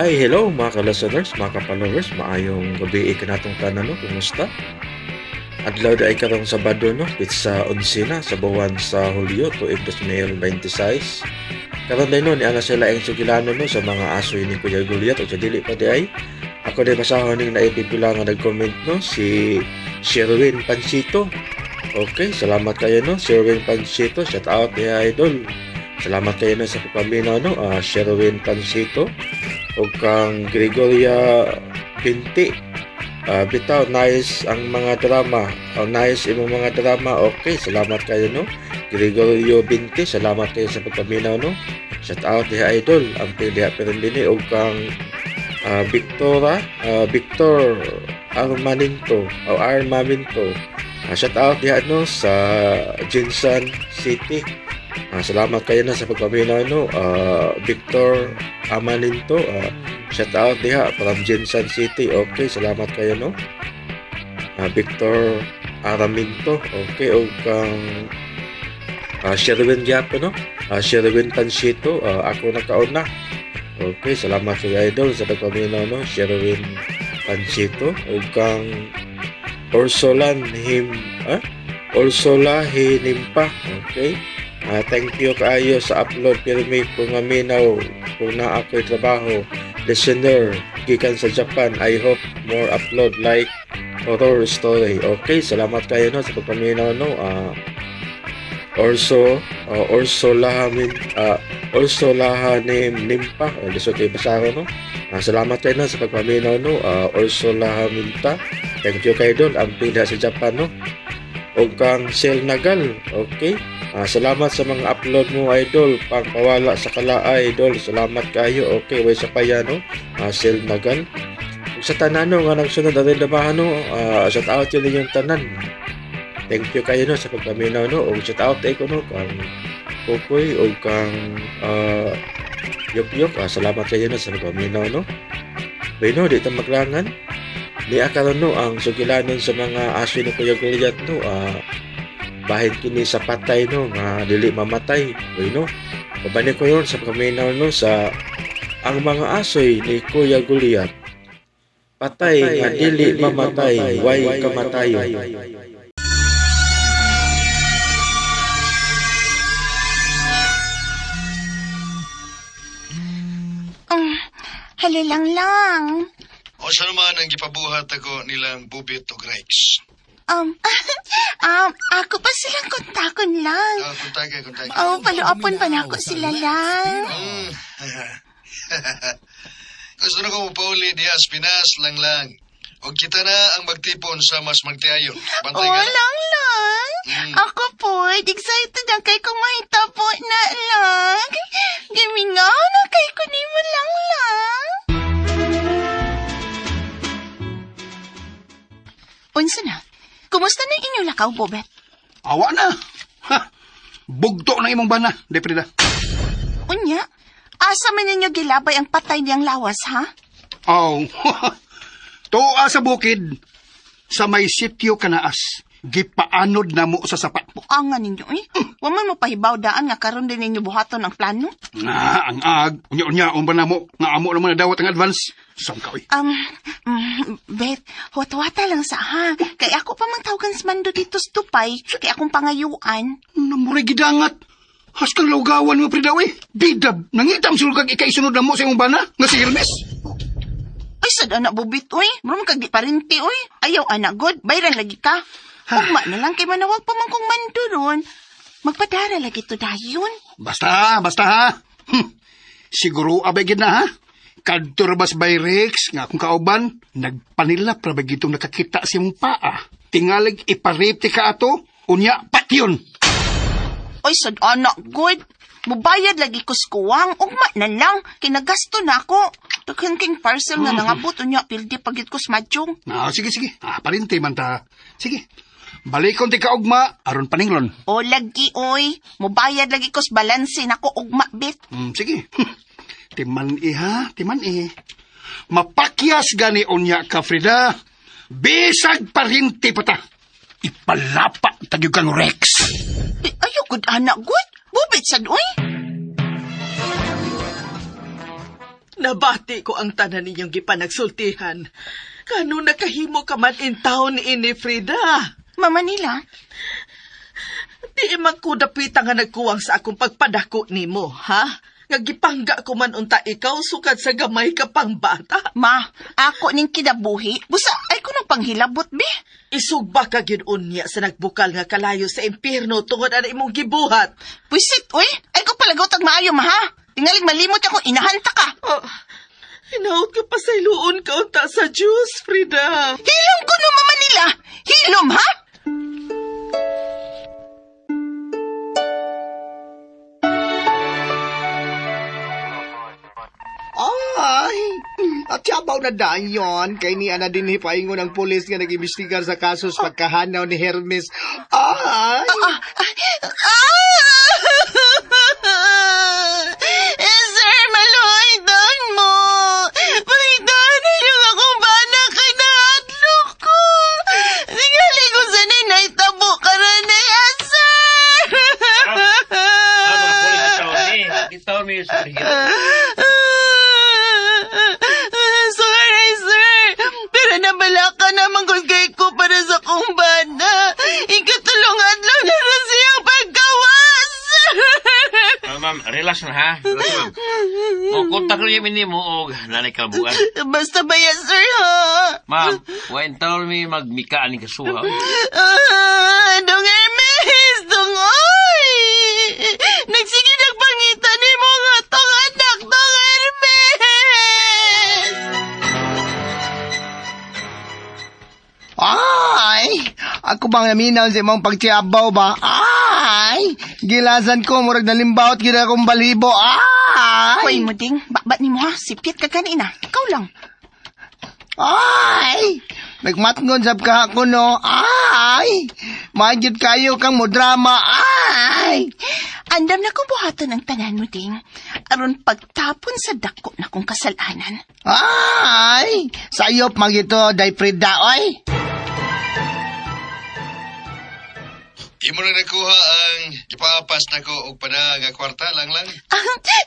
Ay, hello mga ka-listeners, mga ka-followers, maayong gabi kanatong tanan no, kumusta? Adlaw da ay karong Sabado no, pitsa 11 na sa buwan sa Hulyo tuig 2026. Karon day no, niana sila ang sugilano no sa mga asoy ni Kuya Goliath o sa dili pa di ay. Ako di basahon ning naipipila nga nag-comment no, si Sherwin Pancito. Okay, salamat kayo no, Sherwin Pancito, shout out ni Idol. Salamat kayo no sa pagpaminaw no, Sherwin Pancito o kang Gregoria Binti. Bitaw, nice ang mga drama. Oh, nice imong mga drama. Okay, salamat kayo no. Gregorio Binti, salamat kayo sa pagpaminaw no. Shout out diha idol. Ang diha pero dinhi og kang Victora, Victor Armaninto o Armaminto. Shout out diha no sa Jinsan City. Salamat kayo na sa pagpaminaw no. Victor Amaninto, shout out diha from Jinsan City. Okay, salamat kayo no. Victor Araminto. Okay, og kang Sherwin gyapon no. Sherwin Pancito, ako nakauna. Okay, salamat sa idol sa pagpaminaw no. Sherwin Pancito ug kang Orsolan him Orsola Hinimpa. Okay. Thank you kaayo sa upload pero may kung aminaw kung naa ako'y trabaho listener gikan sa Japan. I hope more upload like horror story. Okay, salamat kayo no sa pagpaminaw no. Orso Orsolahamin Orsolahanim Nimpa o lisod kay basahon no. Salamat kayo no sa pagpaminaw no. Orsolahaminta. Thank you kayo doon. Ang pila sa Japan no. O kang Sel Nagal. Okay. Salamat sa mga upload mo idol pangpawala sa kalaay idol. Salamat kayo. Okay, way sa paya no. Sel Nagal. Ug sa tanan no nga nagsunod arin labahan no, shout out yun inyong tanan. Thank you kayo no sa pagpaminaw no. Ug shout out ay ko no kang Kokoy ug kang Yok-yok. Salamat kayo no sa pagpaminaw no. Bueno, di ta maglangan. Niya karon no ang sugilanon sa mga aso ni Kuya Goliath no. Bahin kini sa patay no nga dili mamatay. Bueno, kabani ko yon sa pagpaminaw no sa ang mga asoy ni Kuya Goliath. Patay nga dili mamatay, way kamatayon. Hello lang lang. O sa naman ang gipabuhat ako nilang Bubit o Rex. Ako pa silang kontakon lang. Kuntay kay, kuntay kay. Oh, paluapon pa na ako sila lang. Gusto na ko mapauli diha sa Pinas lang lang. O kita na ang magtipon sa mas magtiayon. Bantay Oh, ka na. lang lang. Ako po, excited na kay kumahita po na lang. Gimingaw na kay kunin mo lang lang. Unsa na? Kumusta na inyong lakaw, Bobet? Awa na. Ha. Bugto na imong bana, de Frida. Unya, asa man ninyo gilabay ang patay niyang lawas, ha? Oh. Tuwa sa bukid sa may sityo kanaas. Gipaanod na mo sa sapa. Buangan ninyo, eh. Wa man mo pahibaw daan nga karon din ninyo buhaton ang plano. Nga ang ag, unya-unya ang bana mo, nga amo naman nadawat ang advance. Saan ka, oy? Bet, huwat-huwata lang sa ha. Kay ako pa mang tawagan sa mando dito sa Tupay, kay akong pangayuan. Namuray gidangat. Has kang laugawan mo, Frida, oy. Bidab, nangitam sulog kag ikaisunod na mo sa imong bana, nga si Hermes. Ay, sad anak bubit, oy. Mura man kag di parinti, oy. Ayaw, anak, god. Bayran lagi ka. Ugma na lang kay manawag pa man kong mando ron. Magpadara lagi to dayon. Basta, basta ha. Siguro abay gid na ha. Kadto ra bas by Rex nga akong kauban, nagpanilap ra ba gitong nakakita sa imong paa. Tingalig iparipti ka ato, unya patyon. Oy, sad anak, god. Mubayad lagi ko skuwang. Ugma na lang. Kinagasto na ako. Daghan king parcel nga nangabot. Unya, pildi pagit ko smadyong. Ah, sige sige. Ah, parinte man ta. Sige. Balikon ti ka ugma aron paninglon. O lagi, oy. Mubayad lagi ko sa balanse nako ugma, bet. Sige. Timan i ha, timan i. Mapakyas gani unya ka Frida. Bisag parinti pa ta. Ipalapa tagyog kang Rex. Eh, ayaw, good anak, good. Bubit sad, oy. Nabati ko ang tanan ninyong gipanagsultihan. Kano nakahimo ka man in town ini, Frida? Mama nila, Di man ko dapita nga nagkuwang sa akong pagpadako nimo, ha? Nga gipangga ko man unta ikaw sukad sa gamay ka pang bata. ma, ako ning kinabuhi. Busa, ay ko nang panghilabot, be. Isugba ka gyud unya sa nagbukal nga kalayo sa impierno tungod ana imong gibuhat. Pwisit, uy. Ay ko palagaw tag maayo, ma, ha? Tingalig malimot ako, inahanta ka. Oh, hinaut ka pa sa iluon ka unta sa Diyos, Frida. Hilom ko no, mama nila. Hilom, ha? Ay! At yabaw na dayon kay ni ana din hipaingon ang pulis nga nag-imbestigar sa kaso sa pagkahanaw ni Hermes. Ay! Ah! Eh, sir, maluhay doon mo. Palitan na yung akong bana kay naadlok ko. Tingali ko sa naitabo ka rin na yan, sir. Ah, mga pulis sa taon ni. Itaon mi sa parigil. Sorry, sir. Pero nabala ka naman kung kay ko para sa kong bana. Ikatulong adlaw na rin siyang paggawas. Ah, ma'am, relax na ha. Relax, ma'am. O, kontak rin yung mo og nanay kalbuan. Basta ba yan, sir, ha? Ma'am, wain taon mi magmika ani kasuha. Ah, Dong Hermes, dong oy! Nagsige nagpangita ni mo nga tong anak, Dong Hermes! Ay! Ako bang naminaw sa imong pagtiyabaw ba? Ay! Gilasan ko, murag nalimbawot gid akong balibo. Ay! Hoy mo ding, bakbat ni mo ha, sipit ka kanina. Ikaw lang. Ay! Nagmatngon sab ka ako no. Ay! Magyud kayo kang mo drama. Ay! Andam na kong buhaton ang tanan mo ding. Aron pagtapon sa dako na kong kasalanan. Ay! Sayop magyito, day Frida, oy! Imo na nakuha ang gipaapas nako og pada nga kwarta lang lang. Ah,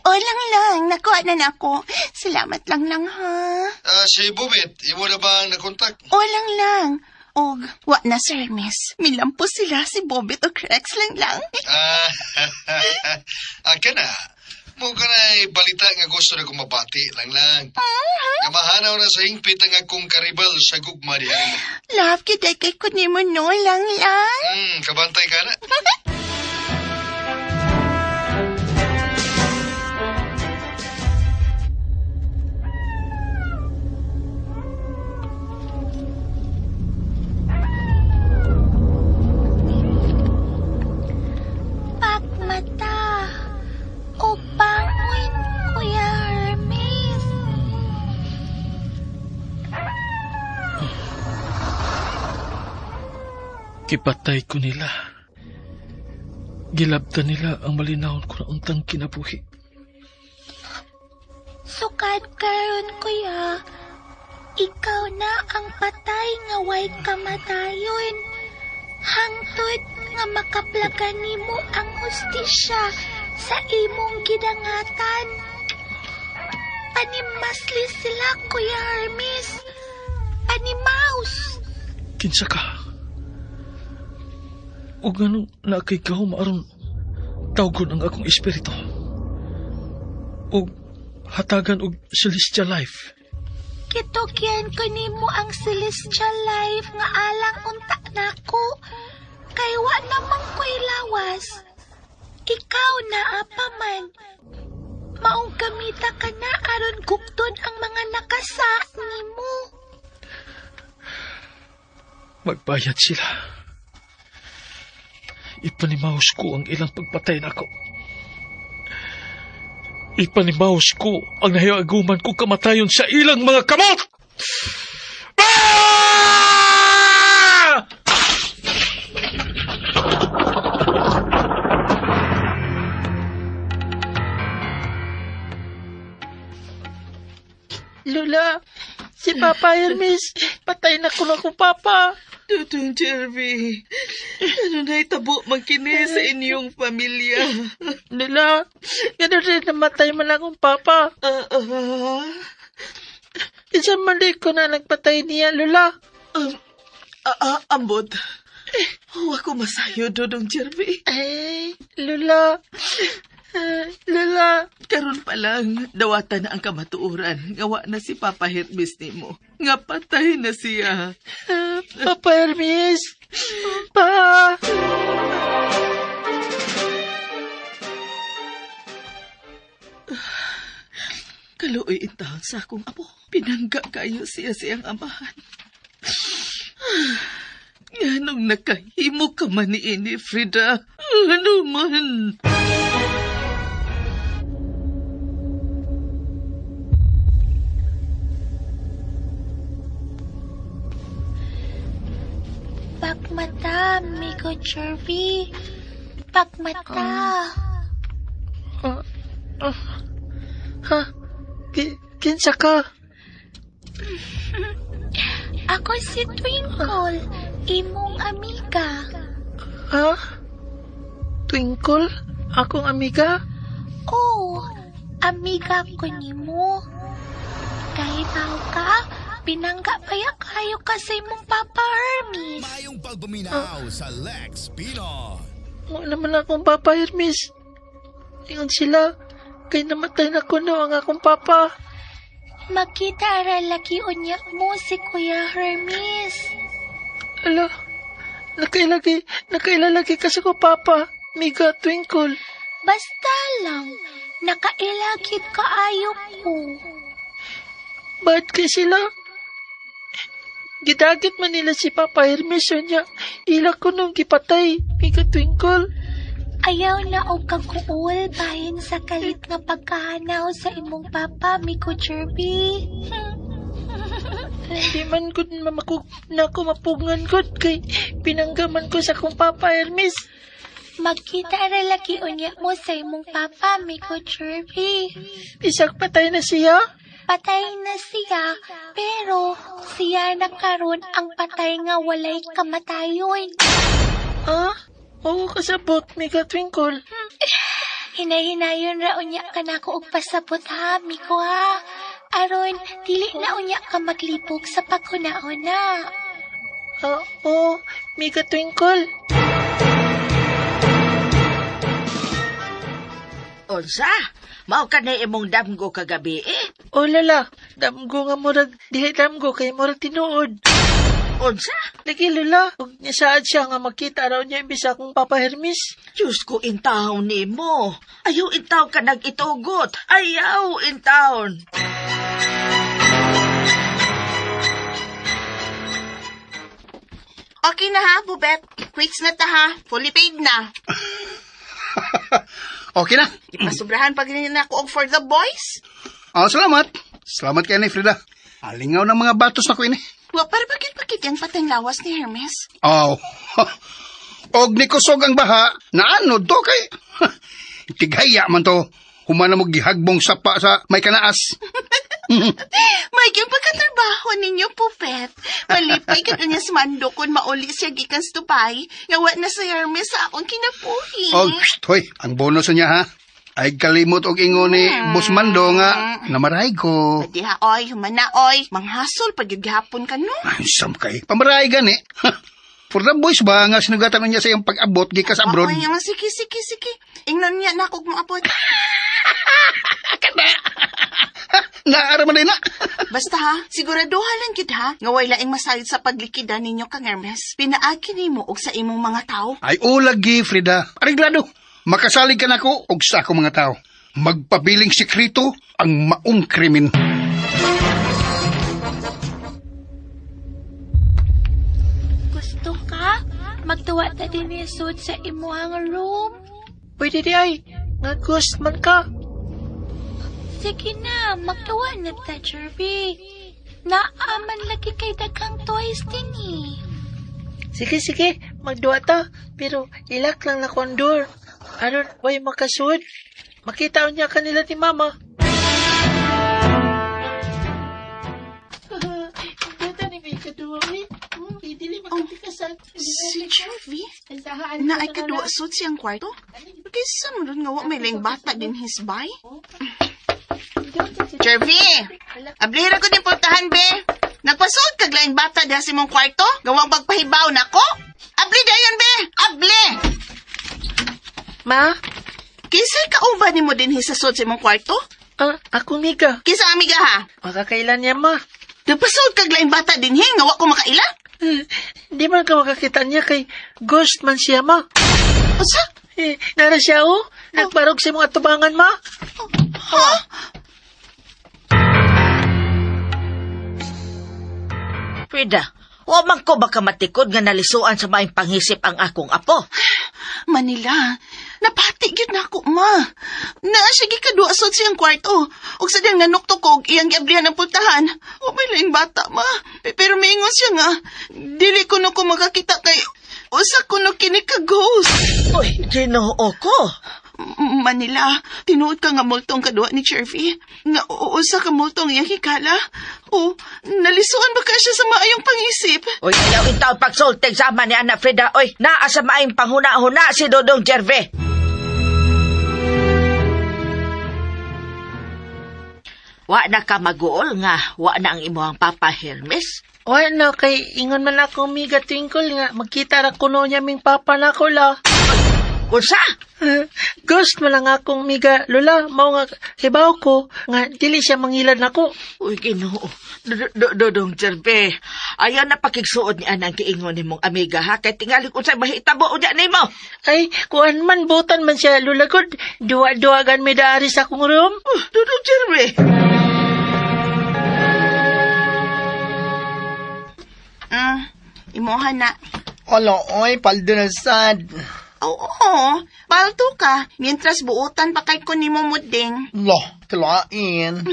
o lang lang, nakuha na nako. Salamat lang lang ha. Ah, si Bobet, imo na bang nakontak? O lang lang. Og, wa na sir, miss. Milampo sila si Bobet o Rex lang lang. Ah, ah kana. Mo kanay balita nga gusto na kong mabati lang lang. Nga mahanaw na sa hingpit ang akong karibal sa gugma diha nimo. Love, kita kay kunin mo no lang lang. Kabantay ka na. Pagmata o bangon, Kuya Hermes. Kipatay ko nila. Gilabtan nila ang malinawon ko na untang kinabuhi. Sukad karon, Kuya. Ikaw na ang patay nga way kamatayon. Hangtod nga makaplagan nimo ang hustisya sa imong gidangatan. Panimasli sila, Kuya Hermes. Panimaus. Kinsa ka? O ganun na kay gahom aron tawgon ang akong espiritu. O hatagan og celestial life. Kitukyan ko nimo ang celestial life nga alang unta nako. Kay wa namang ko'y lawas. Ikaw na apa man. Maong gamita ka na aron gukton ang mga nakasa nimo. Magbayad sila. Ipanimaos ko ang ilang pagpatay nako. Ipanimaos ko ang nahiaguman ko kamatayon sa ilang mga kamot! Ah! Lola, si Papa Hermes, patay na ko na akong papa. Dudong Jervy, ano na itabo man kini sa inyong pamilya? Lola, gano'n rin namatay man akong papa. Isa mali ko na nagpatay niya, Lola. Ambot. Huwag ko masayo, Dudong Jervy. Ay, Lola. Lola. Karon pa lang, dawatan na ang kamatuoran. Gawa na si Papa Hermes nimo. Nga patay na siya. Papa Hermes! Pa! Kaluoy intahon sa akong apo. Pinangga kayo siya siyang amahan. Nganong nakahimo ka man ni ini, Frida? Ano man? Pagmata, Miko Jervy. Pagmata. Ha? Kinsa ka? Ako si Twinkle, imong amiga. Ha? Twinkle? Akong amiga? Oh, amiga ko nimo. Kahit tao ka, pinangga paya kayo ka sa imong Papa Hermes. Mayong pagpaminaw sa Lex Pino. Wala naman akong Papa Hermes. Ingon sila, kay namatay na kuno ang akong papa. Makita ra lagi unya mo si Kuya Hermes. Ala, nakailalagi kasi ko papa, Miga Twinkle. Basta lang, nakailagid kaayo ko. Ba't kay sila? Gidagit man nila si Papa Hermes niya. Ila ko nung gipatay, Miga Twinkle. Ayaw na og kaguol bahin sa kalit nga pagkahanaw sa imong papa, Miko Jerby. Hindi man gud mamakug na ako mapugngan gud kay pinanggaman ko sa akong Papa Hermes. Magkita ra lagi unya mo sa imong papa, Miko Jerby. Isak patay na siya? Patay na siya, pero siya na karon ang patay nga walay kamatayon. Ah? Oo, kasabot, Mika Twinkle. Hinahinayon ra unya ka na ko og pasabot ha, Miko ha. Aron, dili na unya ka maglibog sa paghuna-una. Oo, Mika Twinkle. Unsa? Mao ka na imong damgo kagabi eh? O lala, damgo nga murag, dili damgo kay murag tinuod. Unsa? Lagi lula, ug nisaad siya nga makita raw niya imbis akong Papa Hermes. Diyos ko, intawon nimo. Ayaw intaw ka nag-itugot. Ayaw intawon. Okay na ha, Bubet. Quits na ta ha. Fully paid na. Okay na. Ipasubrahan pag na ako og for the boys. Oh, salamat. Salamat kay ni Frida. Alingaw ng mga batos na ko ini. Wa para bakit bakit yan patay lawas ni Hermes? Oh. Og ni kusog ang baha, naano do kay Tigaya man to. Humana mo gihagbong sapa sa may kanaas. May yung pagkatrabaho ninyo, Pupet. Malipay ka niya sa mando kung mauli siya gikan sa Dubai. Nga wa na si Hermes sa akong kinabuhi. Oh, psst, hoy, ang bonus niya ha. Ay kalimot og ingon ni Boss Mando nga namaray ko. Diha, oy, humana, oy. Manghasol pag gihapon ka, no? Ay, sam kay. Pamaray gani. For the boys ba nga sinugatan niya sa iyang pag-abot gikas abroad. Oy, yung sige, sige, sige. Ingnon niya na akong maabot. Naara man din na. Basta ha, siguraduhan lang gid ha, nga way laing masayod sa paglikida ninyo kang Hermes. Pinaagi nimo og sa imong mga tao. Ay ulagi, Frida. Areglado. Makasalig ka nako og sa akong mga tao. Magpabiling sekreto ang maong krimen. Gusto ka? Magtuwa ta din ni Sud sa imuhang room. Pwede di ay, nga ghost man ka. Sige na, magtuwa na ta, Jerby. Naaman lagi kay daghang toys din eh. Sige, sige, magduwa ta. Pero ilak lang na ko ang door. Aron, way makasud. Makita niya kanila ni Mama. Dito ni may kaduwa, uy. Dili Oh, Si Jervy? Na ay kaduwa sud siyang kwarto? Kaysa mo dun nga wa may laing bata din his bay? Jervy! Ablira ko din pultahan, be! Nagpasuod kag laing bata diha sa imong kwarto? Gawang pagpahibaw nako? Abli dayon, be! Abli! Ma? Kinsay kauban nimo dinhi sa sud sa imong kwarto? Ah, ako miga. Kinsa amiga ha? Makakailan niya, ma. Nagpasuod kag laing bata dinhi nga wa ko makaila? Di man ka makakita niya kay ghost man siya, ma. Unsa? Eh, nara siya, oh. Nagbarog sa imong atubangan, ma. Ha? Frida, wa man ko baka matikod nga nalisuan sa maing pangisip ang akong apo. Manila, napati gyud na ako, ma. Naa siya gikaduwa sud siyang kwarto. Ug sa diyang nanuktok ko og iyang giablihan ang pultahan. Wa may laing bata, ma. Pero miingon siya nga, dili ko no ko makakita kay usa ko no kini ka ghost. Uy, Ginoo ko. Manila, tinuod ka nga multo ang kaduwa ni Chervy. Nga usa ka multo ang iyang hikala. O, nalisuan ba ka siya sa maayong pangisip? Uy, ayaw intaw pagsultig sa ama ni Ana Frida. Uy, naa sa maing panghuna-huna si Dodong Jerve. Wa na ka maguol nga, wa na ang imuhang Papa Hermes. Wa na, kay ingon man ako miga twinkle nga magkita ra kuno niya ming papa na ko la. Unsa? Ghost man lang akong miga lola, mao nga hibaw ko nga dili siya mangilad nako. Uy, Ginoo. Dodong Jerve, ayaw na pakigsuod ni Ana ang giingon nimong amiga ha, kay tingali kung sa'y mahitabo unya nimo. Ay, kuan man butan man siya lola gud. Duwa-duwagan mi daari sa akong room. Oh, Dodong Jerve. Imuha na. Olo, oy, paldo na sad. Oo, palto ka. Mientras buutan pa kay ko nimo muding. Lo, kilain.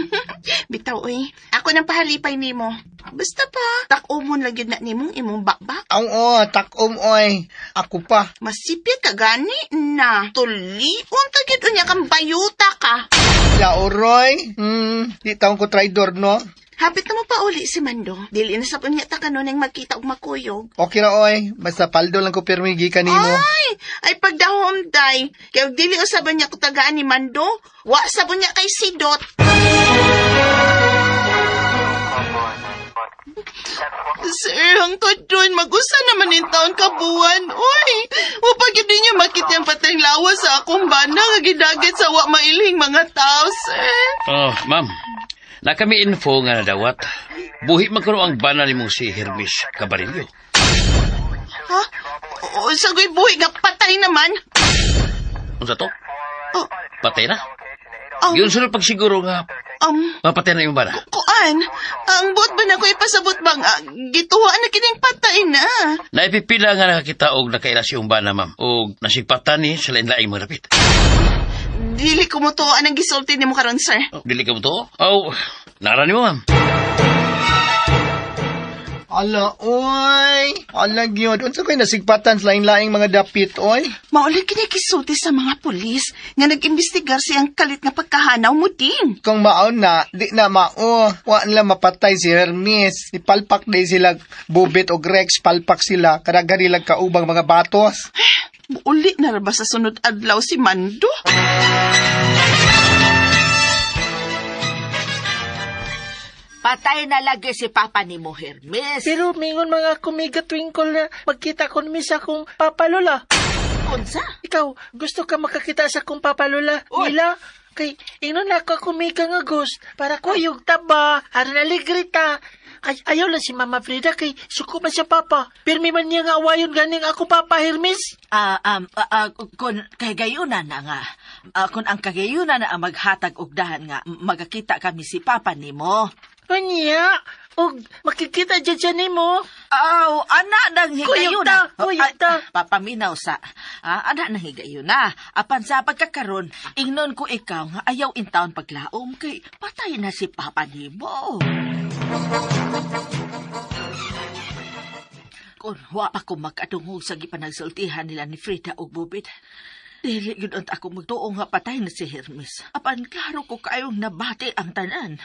Bitaw, oy. Ako nang pahalipay nimo. Basta pa, takumon lang yun na nimong imong bakbak. Oo, takom, oy. Ako pa. Masipit ka gani na. Tulipon ka gid unya kang bayuta ka. Laoroy. Di taong ko traidor, no? Hapit na mo pa uli si Mando. Dili na sa punya ta kanunay magkita og makuyog. Okay ra, oy. Basta paldo lang ko pirmi gikan nimo. Ay, pagdahom day. Kaya dili usaban niya ko tagaan ni Mando. Wa sa niya kay Sidot. Sir, hangtod doon, mag-usa naman yung taon kabuan. Uy, wapag yun niya makita ang patay lawas sa akong bana nga gidagit sa wa mailhing mga tao, sir. Oh, ma'am. Na kami info nga nadawat. Buhi man kuno ang bana nimong si Hermes Cabarillo. Ha? O, sagoy buhi nga patay naman. Unsa to? Oh. Patay na? Yun sunod pagsiguro nga mapatay na yung bana. Kuan, ang buot ba na ko ipasabot bang gituwa na kining patay na? Naipipila nga nakakita og nakaila si bana, ma'am. Og nasigpatan ni sa lain-laing mga dapit. Dili ko mo tuoan ang gisulti nimo karon, sir. Oh, dili ka mo to? Oh, nara nimo, ma'am. Ala, oy. Ala, gyud. Unsa ko'y nasigpatan sa lain-laing mga dapit, oy? Mauli kinikisulti sa mga pulis nga nag-imbestigar siyang kalit nga pagkahanaw mo din. Kung mao na, di na mao. Wa nila mapatay si Hermes. Ipalpak di sila Bobet o Rex, palpak sila. Kadagan nila kaubang mga batos. Uli na ra ba sa sunod adlaw si Mando? Patay na lagi si Papa ni mo, Hermes. Pero mingon mga kumiga twinkle na magkita ko mi sa akong papa lola. Unsa? Ikaw, gusto ka makakita sa akong papa lola? Uy. Nila? Kay ingnon ako kumiga nga ghost para kuyog ta ba, aron aligre ta. Ay, ayaw lang si Mama Frida kay suko man siya papa. Pirmi man niya nga awayon ganing ako papa Hermes. Kung kagayunan na nga, kung ang kagayunan na ang maghatag og dahan nga, magakita kami si Papa nimo. Unya, og makikita dyan siya nimo. Aw, ana nang Kuyog higayuna. ta, kuyog ta. Ay, papaminaw sa. Ana nang higayuna. Apan sa pagkakaron, ingnon ko ikaw nga ayaw intaon paglaom kay patay na si Papa nimo. Kung wa pa ko makadungog sa gipanagsultihan nila ni Frida og Bobit, dili gyud unta ako magtuo nga patay na si Hermes. Apan klaro ko kayong nabati ang tanan.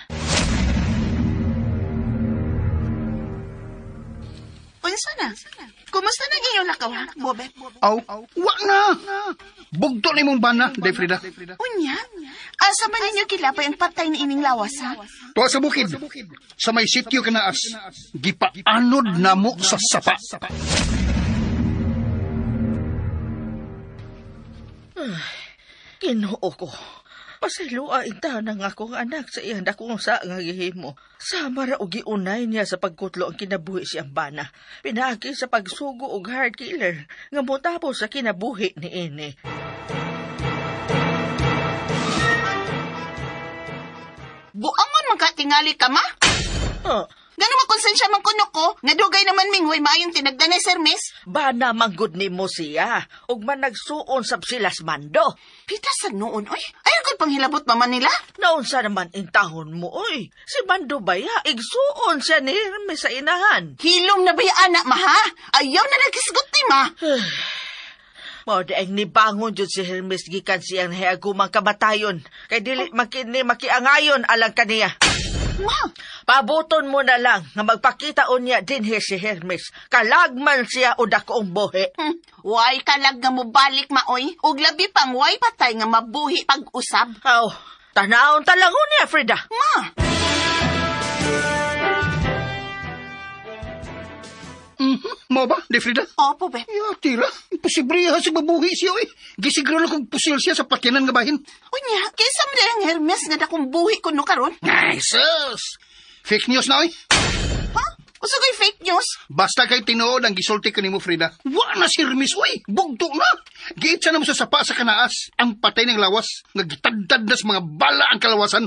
Unsa na? Kumusta na inyong lakaw, ha, Bobet? Aw, wa na. Bugto na imong bana, Day Frida. Unya, asa man ninyo kilapay ang patay ni ining lawas, ha? Tuwa sa bukid, sa may sityo kanaas, gipaanod na mo sa sapa. Ginoo ko. Pasayloa inta ng akong anak sa iyang dakong sa nga gihimo. Sama ra og giunay niya sa pagkutlo ang kinabuhi siyang bana. Pinaagi sa pagsugo og hard killer nga motapos sa kinabuhi ni ini. Buangon man ka tingali ka, ma? Oh, Gano makonsensya man kuno ko, nga dugay naman minghoy maayong tinagdanay, Sir Miss. bana manggod nimo siya ug man nagsuon sab sila sa mando. Pita sa noon, oy. Ayaw ko'y panghilabot mama nila. Naunsa naman intahon mo, oy. Si Mando baya, igsuon siya ni Hermes sa inahan. Hilom na ba yung anak, ma, ha? Ayaw na nagkisgot ni ma. Mao di ang nibangon jud si Hermes gikan siyang nahiyagumang kamatayon. Kay dili man kini makiangayon alang kaniya. Ma, Pabuton mo na lang nga magpakita unya dinhi si Hermes. Kalagman siya o dakoong buhi. Way kalag nga mobalik, ma, oy. Ug labi pang way patay nga mabuhi pag-usab. Aw, tanawon talangon niya, Frida. Ma, Mo ba, Day Frida? opo, be. Ya, tira. Imposible ha, sa mabuhi siya, oy. Gisiguro na kong pusil siya sa patinan nga bahin. Unya, kaysa mo ang Hermes nga dakong buhi kuno karon? Ay, sus! Fake news na, oy. Ha? Usa ko'y fake news? Basta kay tinuod ang gisulti ko nimo, Frida. Wa na si Hermes, oy. Bugto na. Giitsa na mo sa sapa sa kanaas. Ang patay ng lawas. Nagtadtad na sa mga bala ang kalawasan.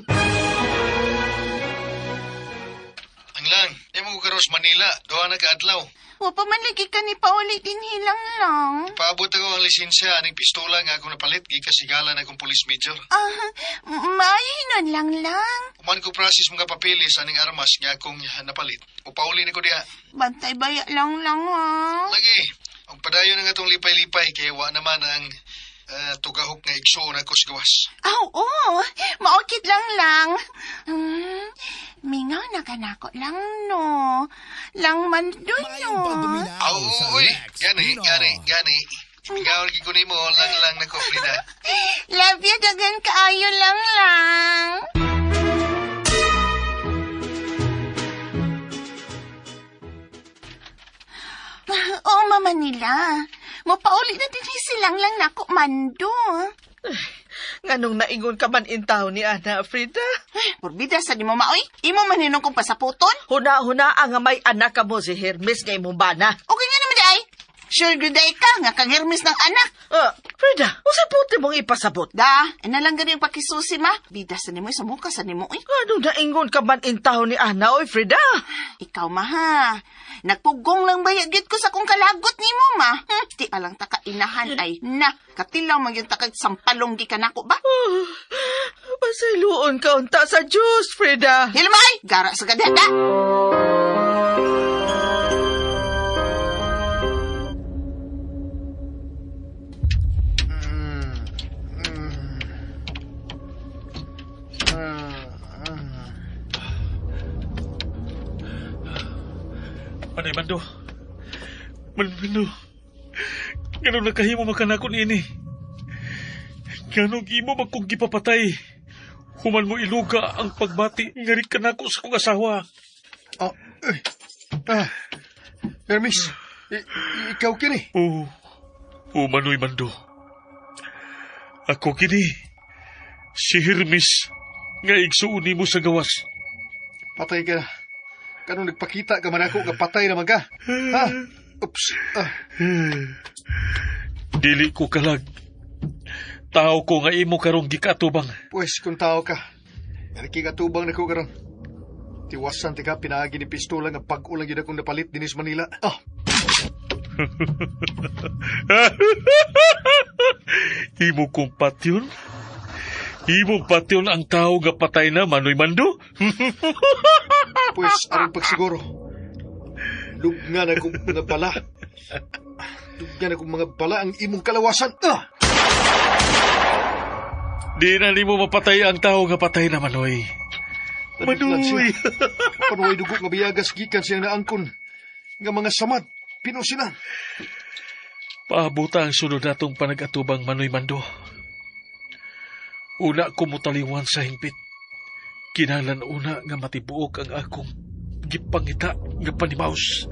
Ang lang, di mo ko karos Manila, duha na kaadlaw. Wa pa man lagi ka ni Pauli dinhilang lang. Paabot ako ang lisensya aning pistola nga akong napalit gikan sigala na akong police major. Ah, maayo hinon lang lang. Human ko process mga papeles aning armas nga akong napalit. Upauli na ko diha. Bantay baya lang lang ha. Lagi, ang padayon nga atong lipay-lipay kay wa naman ang tugahok nga igsuon ako sa gawas. Ah, oo. Maokit lang lang. Mingaw na kanako lang no. Lang man dun Maayong no. pagduminaw Aw, sa uy, Lex gani, Pinoy. gani, gani. Ikaw lagi ko nimo lang lang nako Frida. Love you, dagan kaayo lang lang. Oo, mama nila. Mapauli na din silang lang nako mando. Nganong naingon ka man intaw ni Ana, Frida? Porbida sa di mo maoy. Imo man hinong kong pasaputon. Huna-huna ang may anak ka mo si Hermes nga imong bana. Okay nga naman di ay. Sure good day ka nga kang Hermes ng anak. Ah, Frida, usa puti mong ipasabot. Da, ina lang gani ang pakisusi ma. Bida sa nimo sa muka sa nimo oy. Anong naingon ka man intaw ni Ana, oy, Frida? Ikaw ma ha. Nagpugong lang ba gyud ko sa kong kalagot nimo ma. Di pa lang taka inahan ay na. Katilaw man gyud taka sampalong gi kanako ba? Oh, pasayloon ka unta sa Diyos, Frida. Hilmay, gara sa kadada. Manay Mando. Mando. Ganun nakahimo makanakon ini. Ganun imo magkong gipapatay. Human mo iluga ang pagbati nga rin kanako sa kong asawa. Oh, eh. Ah. Hermes, ikaw kini. Oo. Oo, Manoy Mando. Ako kini. Si Hermes nga igsuon nimo sa gawas. Patay ka na. Kanong nagpakita ka man ako nga patay naman ka. Ha? Oops. Ah. Dili ko kalag. Tao ko nga imo karong gikatubang. Pwes, kung tao ka, nakikatubang na ko karon. Tiwasan tika pinaagi ni pistola nga bag-o lang yun akong napalit dinis Manila. Ah, Imo kong patyon? Imong patyon ang tao nga patay na Manoy Mando? pwes, aron pagsiguro. Lugnan akong mga bala. Lugnan akong mga bala ang imong kalawasan. Ah! Di na nimo mapatay ang tao nga patay na Manoy. Manoy! Manoy! Panuway dugo nga biyagas gikan siyang naangkon. Nga mga samad. Pinusilan. Paabuta ang sunod natong panag-atubang Manoy Mando. Una ko mutaliwan sa hingpit. Kinalan una nga matibuok ang akong gipangita nga panimaus.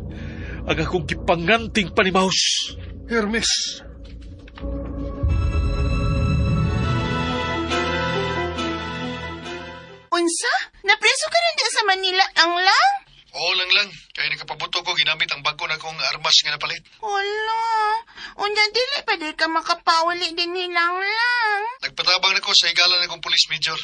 Ang akong gipanganting panimaus. Hermes. Unsa? Napreso ka rin din sa Manila ang lang? Oo lang lang, kaya nakapabuto ko ginamit ang bago na kong armas nga napalit. Wala. Unya dili pa di ka makapauli din nilang lang. Nagpatabang nako sa higala na kong police major.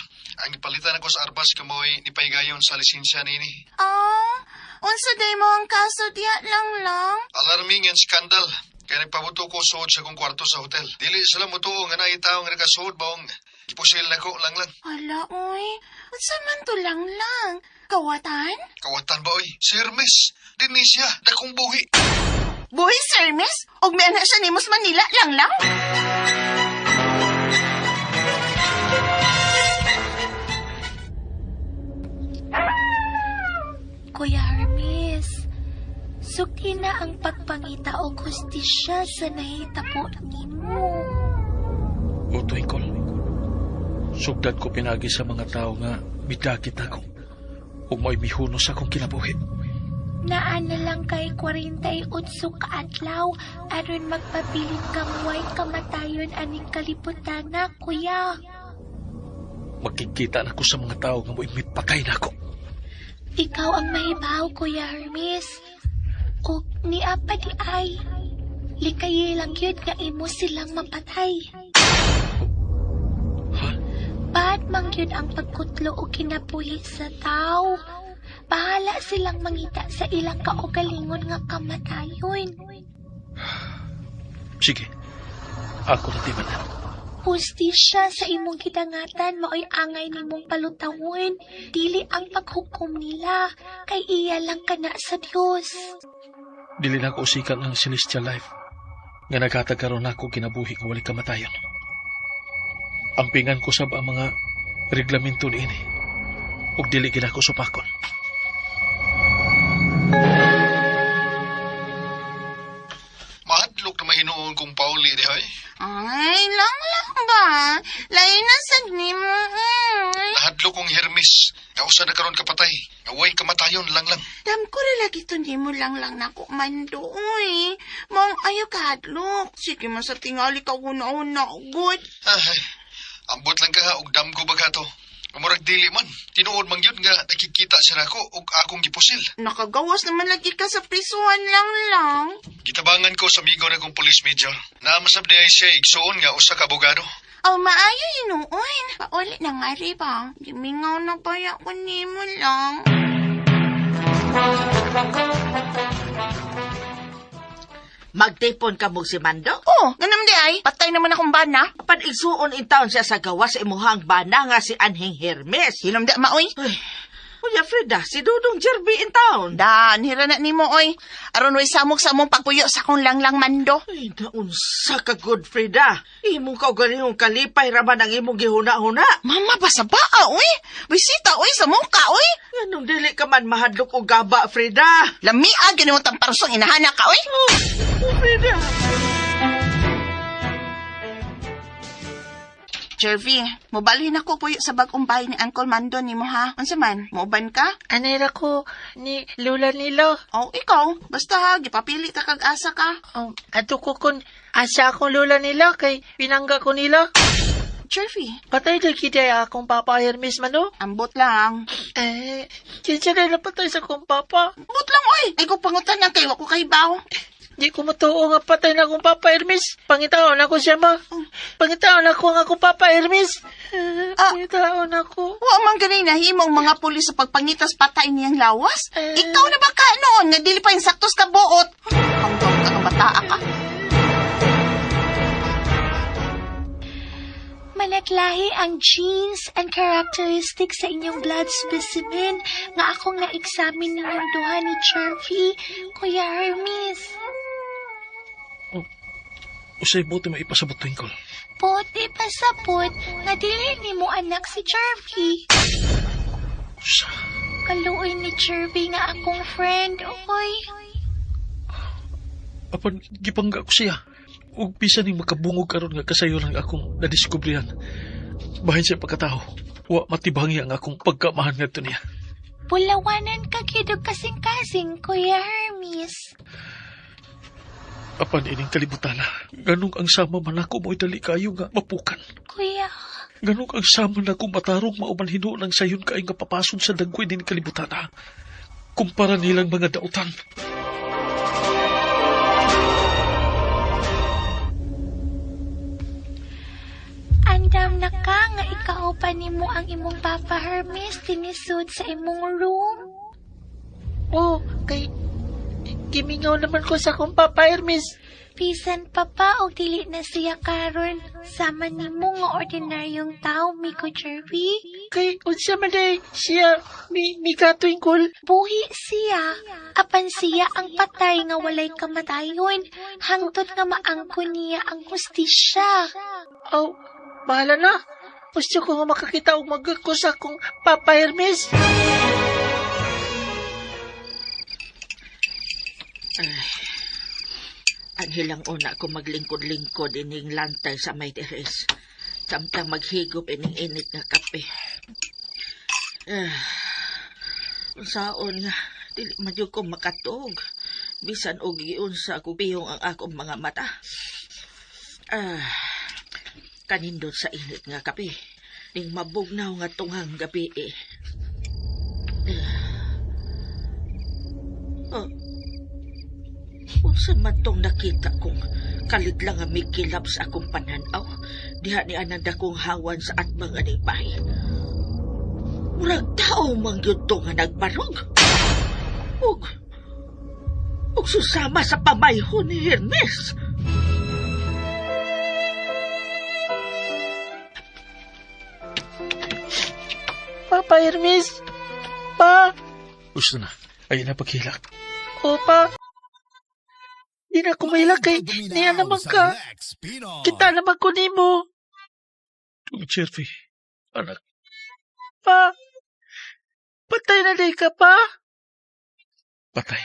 Ang ipalitan ako sa armas kamoy nipaigayon sa lisensya niini. Ah, unsa day mo ang kaso diha lang lang? Alarming and scandal. Kaya nagpabuto ko suod sa akong kwarto sa hotel. Dili sila motuo nga naay tawo nga nakasuod baong gipusil nako lang lang. Wala, oy. Unsa man to lang lang? Kawatan? Kawatan ba oy? Si Hermes, dinhi siya, dakong buhi. Buhi, Sir Miss? Og may anak siya nimo sa Manila lang lang? Kuya Hermes, sukti na ang pagpangita og hustisya sa nahitabo nimo. O Twinkle, sugdad ko pinagi sa mga tao nga midakit ako ug mo'y mihunos akong kinabuhi. Naa na lang kay 48 ka adlaw aron magpabilin kang way kamatayon aning kalibutan na, kuya. Magkikita na ko sa mga tao nga mo'y mipatay na ako. Ikaw ang mahibaw, Kuya Hermes. O niya pa di ay. Likayi lang yun nga imo silang mapatay. Ha? Bad mang yun ang pagkutlo o kinabuhi sa tao. Bahala silang mangita sa ilang kaugalingon nga kamatayon. Sige, ako na timanan. Hustisya sa imong gidangatan maoy angay nimong palutawon. Dili ang paghukom nila, kay iya lang kana sa Dios. Dili na ako usikan ang celestial life nga naghatag karon nako kinabuhi nga walay kamatayon. Ampingan ko sab ang mga reglamento niini ug dili gid ako supakon. Mahadlok na mahinuon kong pauli di hoy. Ay, lang lang ba? Lain na sad nimo. Mm. Nahadlok kong Hermes. Nga usa na karon kapatay. Nga way kamatayon lang lang. Dam ko rin lagi to nimo lang lang nako mando, uy. Mong ayo kahadlok. Sige man sa tingali ka una-una, good. Ay, ambot lang ka ha, og damgo ba ka to. Murag dili man. Tinuod man gyud nga nakikita siya nako og akong gipusil. Nakagawas naman lagi ka sa prisuhan lang lang. Gitabangan ko sa amigo na kong police major. Naamasab di ay siya igsuon nga usa ka abogado. Aw, maayo inuon. Pauli na nga rin ba? Gimingaw na baya ko nimo lang. Magtipon ka mo si Mando? Oh, ganun di ay. Patay naman akong bana. Apan igsuon in town siya sa gawa sa imuhang bana nga si Anhing Hermes. Hilom di maoy. Uy, Kuya Frida, si Dudong Jerby in town. Dan, hira na nimo oy. Aron way samok sa mong pagpuyo sa akong langlang mando. Ay, naunsa ka, good Frida. Imong kaugalingong kalipay raman ang imong gihuna-huna. Mama ba sa baa oy? Bisita oy sa muka oy. Nganong dili ka man mahadlok og gaba, Frida. Lamiag gani mo tamparusong inahana ka oy. Oh, Frida. Jervy, mobalhin ako puyo sa bagong bahay ni Uncle Mando nimo ha. Unsa man, mooban ka? Anera ko ni Lola nila. Oh, ikaw, basta ha, gipapili ta kag asa ka. Ato ko kun asa akong lola nila kay pinangga ko nila. Jervy, Patay na kita akong papa Hermes man no? ambot lang. Eh, kinsa na napatay sa akong papa. Ambot lang oy. Ay ko pangutan lang kay wa ko kahibaw. Di ko matuo nga patay na akong papa Hermes. Pangitaon ako siya ma. Pangitaon ako ang akong papa Hermes. Eh, Ah. Pangitaon ako. Wa man gani nahimo ang mga pulis sa pagpangitas patay niyang lawas. Eh. Ikaw na ba ka noon nga dili pa insaktos ka buot? Hanggang ka nga bataa ka. Managlahi ang genes and characteristics sa inyong blood specimen nga akong na-examine ninyong duha ni Jervy, Kuya Hermes. Usay buti mo ipasabot Twinkle. Bote pasabot nga dili nimo anak si Jervy. Usa. Kaluoy ni Jervy nga akong friend, oy. Apan gipangga ko siya. Ug bisan ning makabungog karon nga kasayo lang akong nadiskubrihan. Bahin sa pagkatao, wa matibangi ang akong pagkamahan ngadto niya. Bulawanan ka gyud og kasing-kasing, Kuya Hermes. Apan ining kalibutan, ganong ang sama man ako mo'y dali kayo nga mapukan. Kuya, Ganong ang sama na kung matarong mauman hinuon ang sayon kay nga papason sa dagkoy din kalibutan. Ha? Kumpara nilang mga dautan. Andam na ka nga ikaupan nimo ang imong Papa Hermes tinisud sa imong room. Oh, kay gimingaw naman ko sa akong Papa Hermes. Bisan pa pa og dili na siya karon sama nimo nga ordinaryong tao, Miko Jerry. Kay unsa man day siya mi mikatwinkol. Buhi siya, apan siya ang patay nga walay kamatayon, hangtod nga maangkon niya ang hustisya. Aw, bahala na. Gusto ko nga makakita og magako sa akong Papa Hermes. Anhilang una ko maglingkod-lingkod ining lantay sa may teres. Samtang maghigop ining init nga kape. Ah, unsaon nga, dili man jud ko makatuog. Bisan og giunsa ko pihong ang akong mga mata. Ah, kanindot sa init nga kape. Ning mabugnaw nga tunghang gabi eh. Ah, unsa man tong nakita kong kalit lang nga mikilab sa akong pananaw. Diha ni anang dakong hawan sa atbang aning bahay. Murag tao man gyud to nga nagbarog. Ug ug susama sa pamayho ni Hermes. Papa Hermes. Pa, Gusto na. Ay na paghilak. opa. Di na ko mahilak kay niya naman ka. Lex Pinoy. Kita naman ko nimo. Ug Jervy, anak, Pa, patay na day ka pa. patay.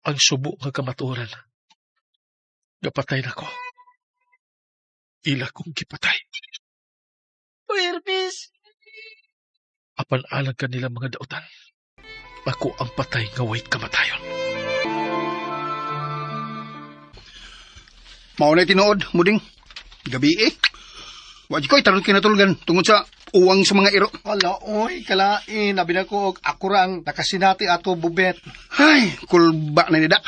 Ang subo nga kamatuoran. Gapatay na ko. Ila kong gipatay. Pa Hermes. Apan alang kanila mga dautan. Ako ang patay nga way kamatayon. Mao na tinuod, muding. Gabi eh. Wa ko'y taron kinatulgan tungod sa uwang sa mga iro. Ala, oy, kalain. Abi na ko, og ako ra ang nakasinati ato bubet. Ay, kulba na nida.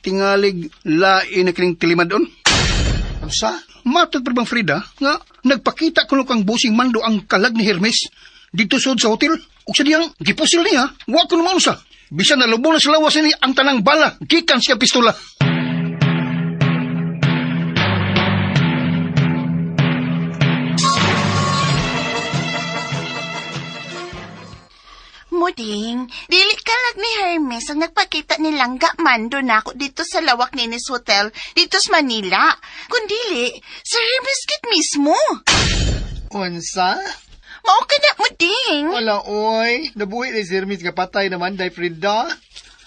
Tingalig lain na kining tilimadon. Unsa? Matod pa bang Frida nga nagpakita kuno kang busing mando ang kalag ni Hermes dito sud sa hotel. Ug sa diyang gipusil niya, wa kuno maunsa. Bisan nalubong na sa lawas ni ang tanang bala, gikan siya pistola. Muding, dili kalag ni Hermes ang nagpakita ni Langga Mando nako dito sa Lawak Ninis Hotel dito sa Manila. Kundili, sa Hermes kit mismo. Unsa? Mao ka na, Muding. Ala, oy. Nabuhi ni si Hermes nga patay naman, day Frida.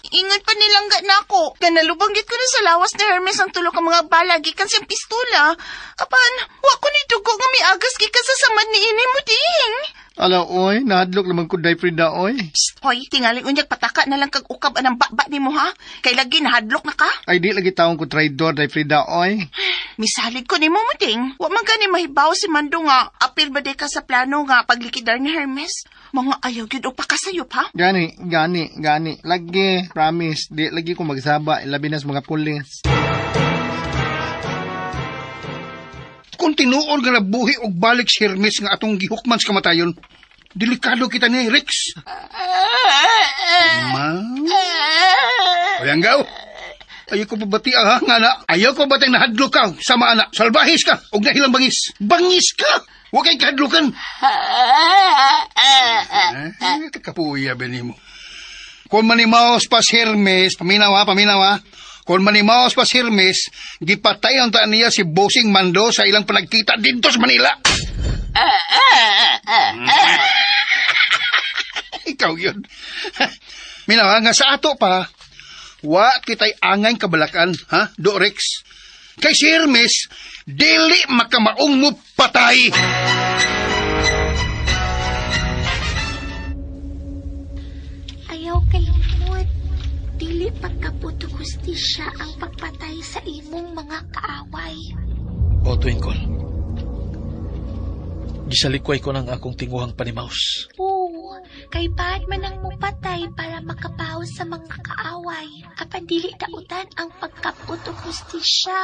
Ingat pa ni Langga nako. Ganalubang gid ko na sa lawas ni Hermes ang tulo ka mga bala gikan siyang pistola. Apan, wa ko ni dugo nga miagas gikan sa samad ni ini, Muding. Ala, oy. Nahadlok naman ko, day Frida, oy. Psst, hoy, tingali unyag pataka na lang kag ukab anang baba nimo ha. Kay lagi nahadlok na ka. Ay, di lagi taong ko traidor, day Frida, oy. Misalig ko nimo Muding. Wa man gani mahibaw si Mando nga apil ba di ka sa plano nga paglikidar ni Hermes? Mga ayaw gyud og pakasayop ha. Gani, gani, gani. Lagi, promise, di lagi ko magsaba, ilabi na sa mga pulis. Kung tinuod nga nabuhi og balik si Hermes nga atong gihukman sa kamatayon, delikado kita ni Rex. Ma. Oyanggaw. Ayaw ko pabati ah, ha, nga na. Ayaw ko batay nahadlok ka sama anak. Salbahis ka og nahilang bangis. Bangis ka. Wa kay kahadlokan. Eh, kapuya ba nimo? Kung manimaos pa si Hermes, paminaw ha, paminaw ha. Kung manimaos pa si Hermes, gipatay ang taan niya si Bossing Mando sa ilang panagkita dito sa Manila. Ikaw yun. Minaw ha, nga sa ato pa, Wa kita'y angay kabalakan, ha, Do Rex? Kay si Hermes, dili makamaong mo patay. Ayaw kalimot. Dili pagkaputo hustisya ang pagpatay sa imong mga kaaway. O, Twinkle. Gisalikway ko ng akong tinguhang panimaus. Oo, kay bad man ang mupatay para makabaw sa mga kaaway. Apan dili dautan ang pagkapot og hustisya.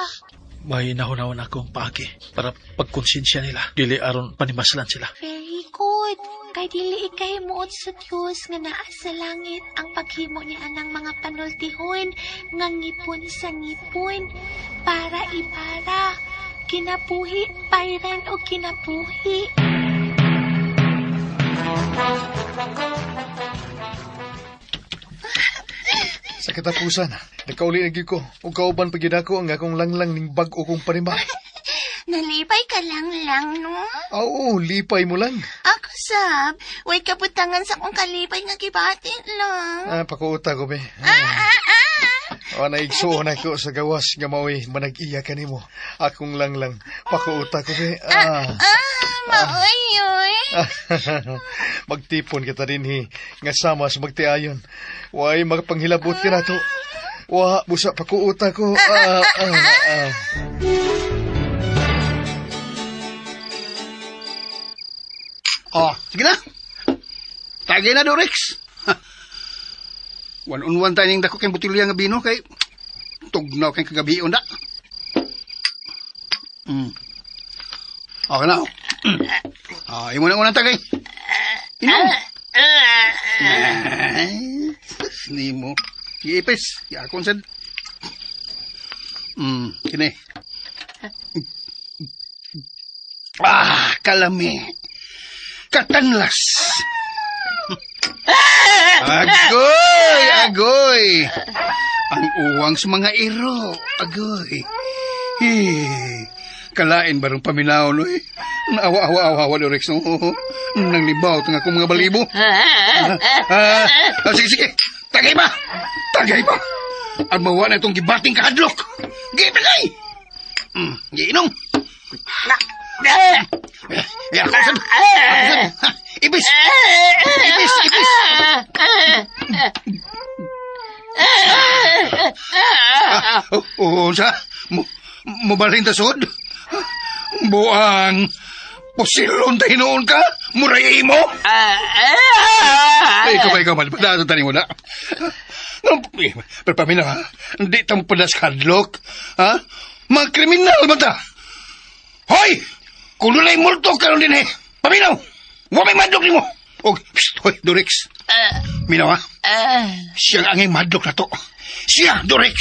May nahunahon akong paagi para pagkonsensya nila. Dili aron panimaslan sila. Very good. Kay dili ikay muot sa Dios nga naa sa langit ang paghimo niya anang mga panultihon nga ngipon sa ngipon para ibara kinabuhi payran o kinabuhi. Sa katapusan, nakauli na gyud ko. Ug kauban pa gyud ako ang akong langlang ning bag-o kong panima. Nalipay ka lang lang, no? Oo, lipay mo lang. Ako sab, way kabutangan sa akong kalipay nga gibati lang. Ah, pakuuta ko be. Ah, ah, ah. O, naigsuon ako sa gawas nga maoy manag-iya kanimo. Akong langlang. Pakuuta ko be. Ah. Ah, maoy oy. Magtipon kita dinhi nga sama sa magtiayon. Way makapanghilabot ka nato. Wa busa pakuuta ko. Ah, ah, ah. Oh, sige na. Tagay na, Do Rex. Ha. One on one tayo ning dako kay butilya nga bino kay tugnaw kay kagabi na. Okay na. Ah, imo na unang tagay. Inom. Ay, sus, nimo. Giipis. Giakon sad. Kini. Ah, kalami. Katanlas. Agoy, agoy. Ang uwang sa mga iro. Agoy. Eh, kalain barang paminaw, no eh. Naawa, awa, awa, awa, Rex, no? Nang libaw, itong akong mga balibo. Ah, ah, sige, sige. Tagay ba? Tagay ba? Ang mawa na itong gibating kahadlok. Gipilay! Giinom. Eh, ako sad. Ako sad. Ha, Ibis! Ibis! Ibis! Ah, oh, oh, sa? Mo, mobalhin ta sod? Buang! Pusilon ta hinuon ka? Muray mo? Ay, ikaw ba, ikaw man. Pagdato tani mo na. No, eh, pero paminaw, ha? Hindi ta mo padas hadlok. Ha? Mga kriminal ba ta? Hoy! Kung dunay multo karon din eh. Paminaw! Wa may madlok nimo. Og, psst, hoy, Dorix. Minaw ha? Siya ang angay madlok na to. Siya, Dorix!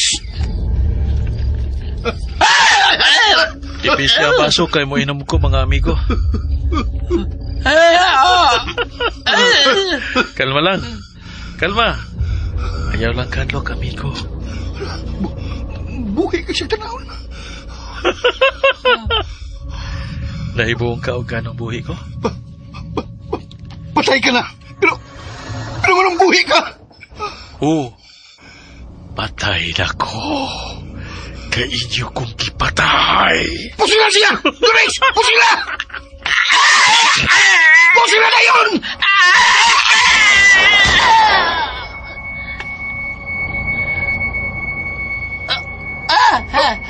Tipis niya ang baso kay mo inom ko mga amigo. Kalma lang. Kalma. Ayaw lang kadlok, amigo. Buhi ka siya tanawon. Nahibuong ka og ganong buhi ko? Patay ka na. Pero, pero anong buhi ka? Oo. Patay na ko. Kay inyo kong gipatay. Pusila siya! Dorix! Pusila! Pusila na yun!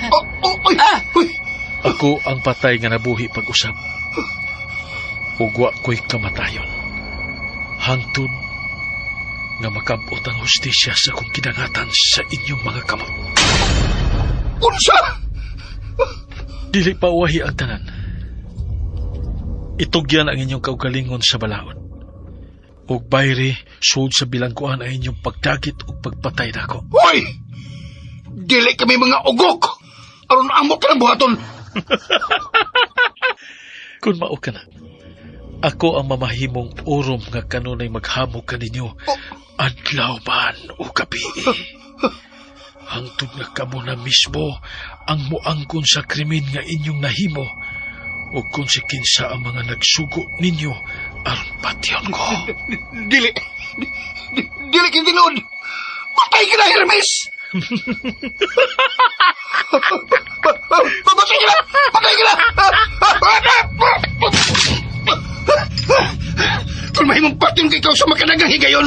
Oh, oh, ay, uy. Ako ang patay nga nabuhi pag-usap. Ug wa ko'y kamatayon. Hangtod nga makabot ang hustisya sa akong kidangatan sa inyong mga kamot. Unsa? Dili pa uwahi ang tanan. Itugyan ang inyong kaugalingon sa balaod. Ug bayri, sud sa bilangguan ang inyong pagdagit ug pagpatay nako. Hoy! Dili kami mga ugok! Aron amo ka ng buhaton! Kung mao ka na, ako ang mamahimong urom nga kanunay maghamok kaninyo adlaw man o gabi. Hangtod nga kamo na mismo ang muangkon sa krimen nga inyong nahimo o kung si kinsa ang mga nagsugo ninyo aron patyon ko. Dili! Dili kang tinuod! Patay ka na, Hermes! Patay ka na! Patay ka na! Kung mahimong patyon kay ikaw sa makanagang higayon,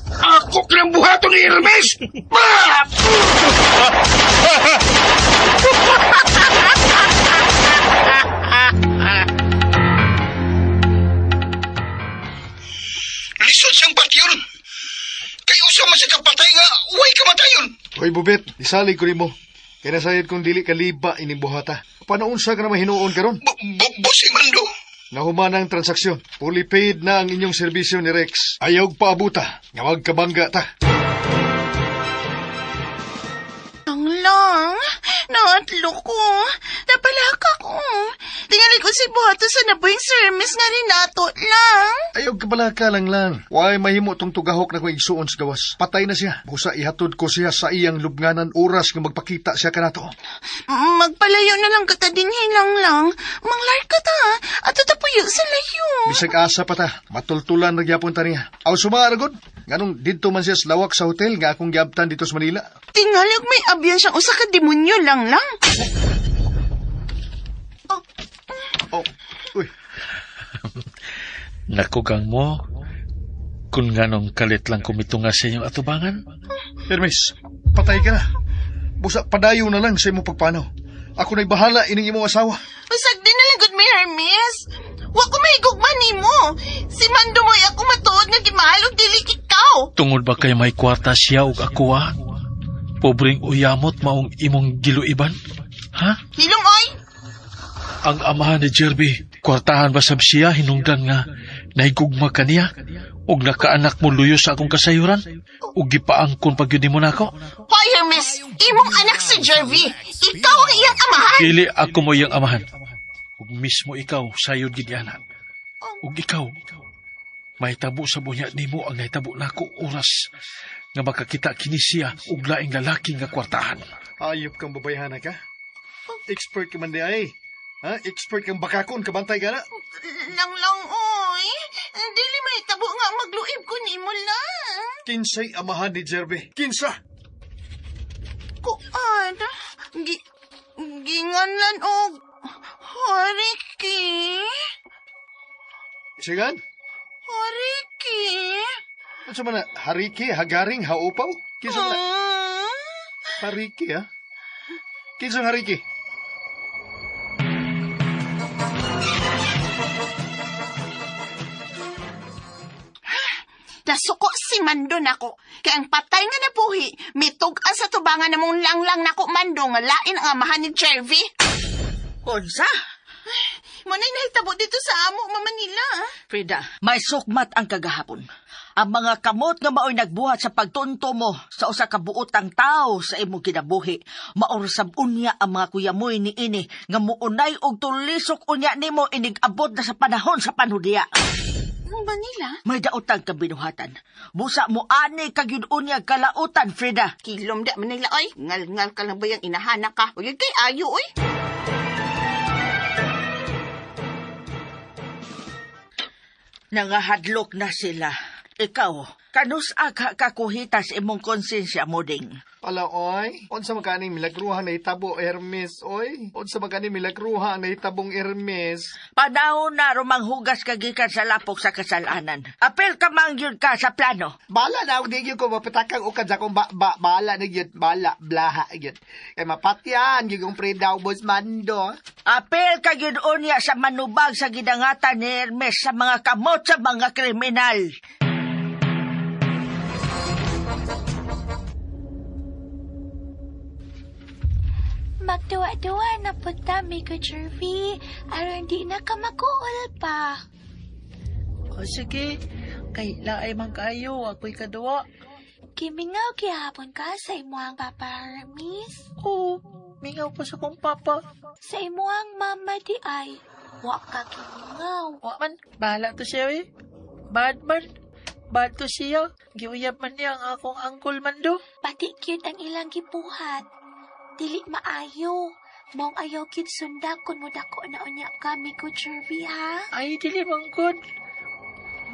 ako ka ng buhaton ni Hermes! Lisod siyang patyon! Kay usa man siya kapatay nga, uway kamatayon! Hoy, Bubet, isalig ko nimo. Kaya nasayod kong dili kaliba ining buhata. Panaunsa ka na mahinuon karon? Bossing Mando! Nahuman ang transaksyon. Fully paid na ang inyong serbisyo ni Rex. Ayaw paabuta. Nga magkabangga ta. Lang lang, naatlo ko. Napalaka ko. Tingali ko si Buhato sa nabuhing service nga rin nato lang. Ayaw ka pala ka lang lang. Why mahimo tong tugahok na kong igsuon sa gawas. Patay na siya. Busa ihatod ko siya sa iyang lubnganan oras nga magpakita siya kanato. Magpalayo na lang kita din lang lang. Manglar ka ta. At tatapuyo sa layo. Bisag asa pa ta. Matultulan na gyapon ta niya. Aw sumaragod. Nganong didto man siya sa lawak sa hotel nga akong giabtan dito sa Manila. Tingalig may abyan siyang usa ka demonyo lang lang. Oh, uy. Nakugang mo, kung nganong kalit lang kumitunga sa inyong atubangan. Hermes, patay ka na. Busa padayo na lang sa imong pagpanaw. Ako na'y bahala ining imong asawa. Usag din na lang gud may Hermes. Wa ko mahigugma nimo. Si Mando mo'y ako matuod nga gimahal og dili ikaw. Tungod ba kay may kwarta siya ug ako ah? Pobreng uyamot maong imong giluiban? Ha? Hilom oy. Ang amahan ni Jerby, kwartahan ba sab siya hinungdan nga nahigugma kaniya? Ug nakaanak mo luyo sa akong kasayuran? Ug gipaangkon pag yun mo nako? Hoy Hermes, imong anak si Jervy. Ikaw ang iyang amahan. Dili ako mo iyang amahan. Ug mismo ikaw sayod gid ana. Ug ikaw mahitabo sa bunya nimo ang nahitabo nako oras nga makakita kini siya og laing lalaki nga kwartahan. Ayop kang babayhana ka. Expert ka man di ay. Ha? Expert kang bakakon, kabantay ka na. Lang lang oy. Dili mahitabo nga magluib ko nimo lang. Kinsay amahan ni Jerby. Kinsa! Kuan. Gi ginganlan og Hariki. Sigan? Hariki. Ano man na? Hariki, hagaring, haupaw? Kinsa man na? Ah. Hariki, ha? Kinsang hariki? Nasuko si Mando nako. Kay ang patay nga nabuhi, mitug-an sa tubangan namong langlang nako Mando nga lain ang amahan ni Jervy. Unsa? Manay nahitabo dito sa amo, Mama nila. Frida, may sukmat ang kagahapon. Ang mga kamot nga maoy nagbuhat sa pagtunto mo sa usa ka buotang tawo sa imong kinabuhi, maorsab unya ang mga kuyamoy ni ini nga muunay og tulisok unya nimo inig abot na sa panahon sa panhudiya. Manila? May daotang kabinuhatan. Busa mo ani kag yun unya kalautan, Frida. Kilom da Manila oy. Ngal-ngal ka lang ba yung inahana ka? Uy, kay ayo oy. Nangahadlok na sila. Ikaw, kanus aga kakuhita sa imong konsensya mo ding. Pala, oy. Unsa man kaning milagruha na hitabo, Hermes, oy. Unsa man kaning milagruha na hitabong Hermes. Panahon na rumanghugas ka gikan sa lapok sa kasalanan. Apel ka mangyud ka sa plano. Bala na, di gyud ko mapitakang ukad sa akong ba, ba, bala na gyud, bala, blaha gyud. Kay mapatyan, gyud kong preda ubos mando. Apel ka gyud unya sa manubag sa gidangatan ni Hermes sa mga kamot sa mga kriminal. Magduwa-duwa na punta, Miko Jervy. Aron di na ka makuol pa. O sige, kay laay man kaayo, ako'y kaduwa. Kimingaw gihapon ka sa imuhang Papa Hermes. Oo, mingaw ko sa kong papa. Sa imuhang mama di ay. Wa ka kimingaw. Wa man, bahala to siya eh. Bad man, bad to siya. Giuyab man niya ang akong angkol man do. Pati cute ang ilang gibuhat. Dili maayo. Mong ayaw kid sunda kun mo dako na unya ka, Miko Jervy, ha? Ay, dili man good.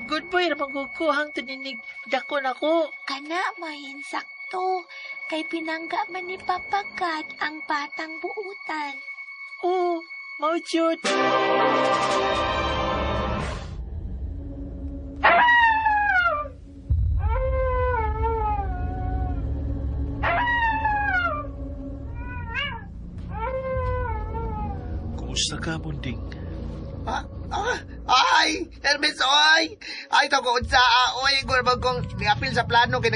Good boy, ramang ko hang tuninig dako na ko. Kana mahinsakto. Kay pinangga man ni Papa God ang batang buutan. Oo, mao jud. Kumusta ka, Bunding? Ah, ah, ay, Hermes, oy! Ay, tago unsa, ah, oy, gurabag kong niapil sa plano kay.